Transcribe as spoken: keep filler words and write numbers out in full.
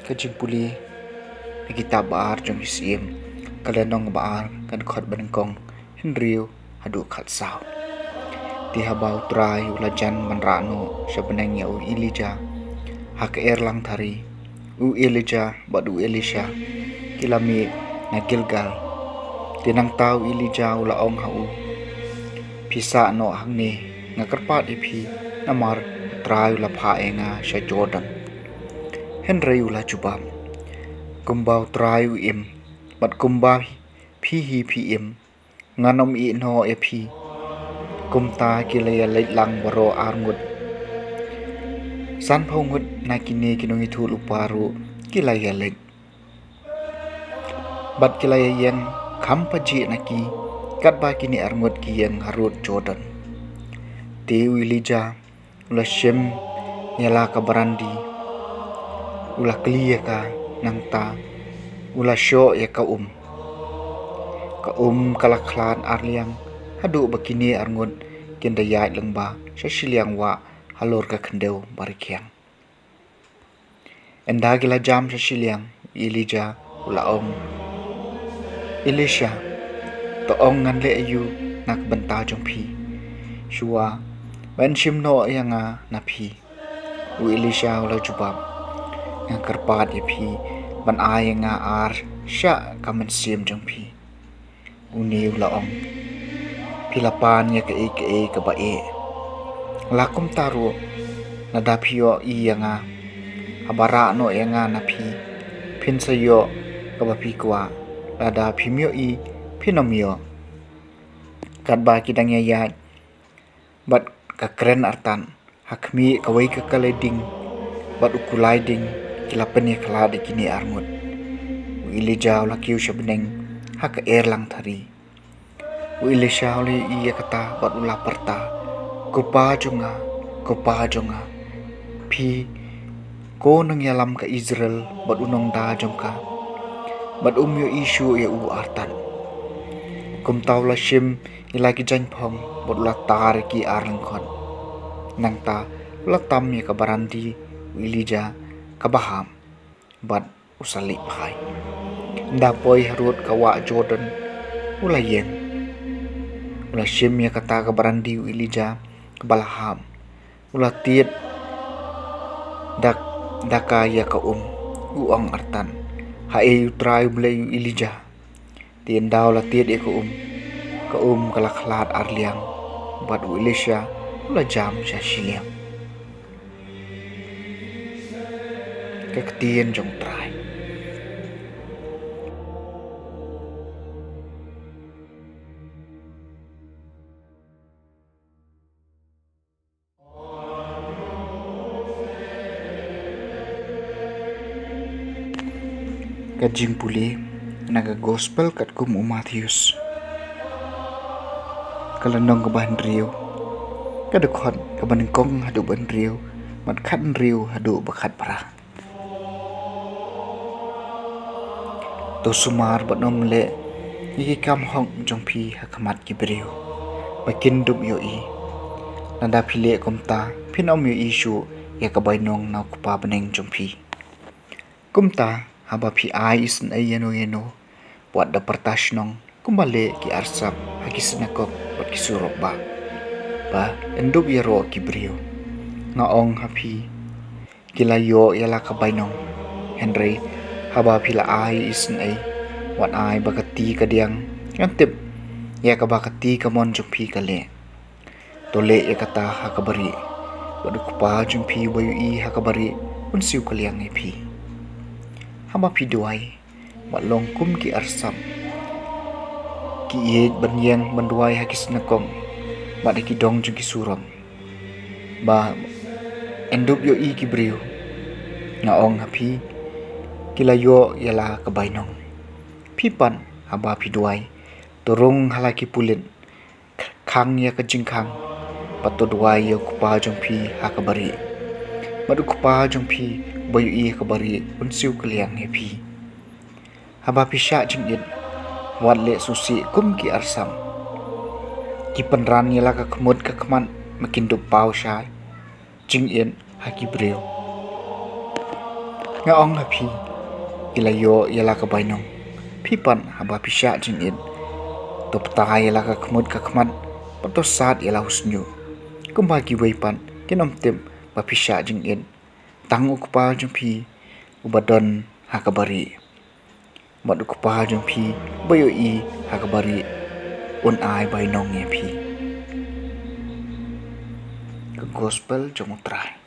Ka jingpule na kitab ba ar jong ki Syiem, ka lynnong ba ar, ka dkhot ba nyngkong hynriew haduh khatsaw. Te haba U Trai u la jan ban rah noh sha bneng ïa u Elijah ha ka erlang thari, u Elijah bad u Elisha ki la mih na Gilgal. Te nangta u Elijah u la ong ha u, phi sah noh hangne, nga kyrpad ïa phi, namar U Trai u la phah ïa nga sha Jordan. Hynrei u la jubab, kumba U Trai u im, bad kumba phi hi phi im, ngan ym ïeh noh ïa phi. Kumta ki la ïa leit lang baroh ar ngut. Sanphew ngut na kine ki nongïathuhlypa ruh ki la ïa leit, bad ki la ïa ïeng kham pajih na ki, katba kine ar ngut ki ïeng harud Jordan. Te u Elijah u la shim ïa la ka barandi, u la kli ïa ka, nangta u la shoh ïa ka um. Ka um ka la khlad ar liang, haduh ba kine ar ngut kin da ïaid lyngba sha shiliang wah halor ka khyndew ba rkhiang. Ynda ki la jam sha shiliang, Elijah u la ong, Elisha, to ong ngan leh aïu na ka bynta jong phi, shuwa ban shim noh ïa nga na phi? U Elisha u la jubab, nga kyrpad ïa phi ban ai ïa nga ar shah ka mynsiem jong phi. Une u la ong, phi la pan ïa kaei kaei kaba eh. La kumta ruh, lada phi ïohi ïa nga haba rah noh ïa nga na phi, phin sa ïoh kaba phi kwah. Lada phim ïohi, phin ym ïoh. Katba ki dang ïaid bad ka kren artat, ha khmih kawei ka kali ding bad u kulai ding ki la pynïakhlad ïa kine ar ngut. U Elijah u la kiew sha bneng ha ka erlang thari. U Elisha u la ïohi ïa kata bad u la pyrta, Ko Pa jong nga, ko Pa jong nga, phi ko nongïalam ka Israel bad u nongda jong ka, bad um ïohi shuh ïa u artat. Kumta u la shim ïa la ki jaiñphong bad u la tar ïa ki ar lyngkhot. Nangta u la tam ïa ka barandi u Elijah kaba hap bad u sa leit phai. Ynda poi harud ka wah Jordan u la ïeng. U la shim ïa kata ka barandi u Elijah kaba la hap. U la tied da, da ka ïa ka um, u ong artat, haei U Trai U Blei u Elijah. Te ynda u la tied ïa ka um, ka um ka la khlad ar liang, bad u Elisha u la jam sha shiliang. Ka ktien jong U Trai. Ka jingpule na ka Gospel katkum u Mathaios, ka lynnong kaba hynriew, ka dkhot kaba nyngkong haduh ba hynriew, bad khathynriew haduh ba khatphra. To sumar bad ym leh ïa ki kam hok jong phi ha khmat ki briew, ba kin dup ïohi. Lada phi leh kumta, phin ym ïohi shuh ïa ka bainong na U Kpa bneng jong phi. Kumta, haba phi ai isynei ïano ïano, wat da pyrta shnong, kumba leh ki arsap ha ki synagog bad ki surok bah, ba yn dup ïaroh ki briew. Nga ong ha phi, ki la ïoh ïa la ka bainong. Hynrei haba phi la ai isynei, wat ai ba ka ti ka diang kan tip ïa kaba ka ti kamon jong phi ka leh. To leh ïa kata ha ka barieh, bad U Kpa jong phi uba ïohi ha ka barieh un siew kylliang ïa phi. Haba phi duwai, wat long kum ki arsap, ki ïeit ban ïeng ban duwai ha ki synagog bad ha ki dong jong ki surok, ba yn dup ïohi ki briew. Nga ong ha phi, ki la ïoh ïa la ka bainong. Phi pat, haba phi duwai, to rung ha la ki pulit, khang ïa ka jingkhang, bad to duwai ïa U Kpa jong phi ha ka barieh, bad U Kpa jong phi uba ïohi ha ka barieh un siew kylliang ïa phi. Haba phi shah jingit, wat leh sngewsih kum ki arsap, ki pynran ïa la ka khmut ka khmat, ba kin dup paw shai jingit ha ki briew. Nga ong ha phi, ki la ïoh ïa la ka bainong. Phi pat haba phi shah jingit, to pynthikna ïa la ka khmut ka khmat, bad to sad ïa la u shñiuh. Kumba kiwei pat kin ym tip ba phi shah jingit. Tang U Kpa jong phi uba don ha ka barieh, bad U Kpa jong phi uba ïohi ha ka barieh un ai bainong ïa phi. Ka Gospel jong U Trai.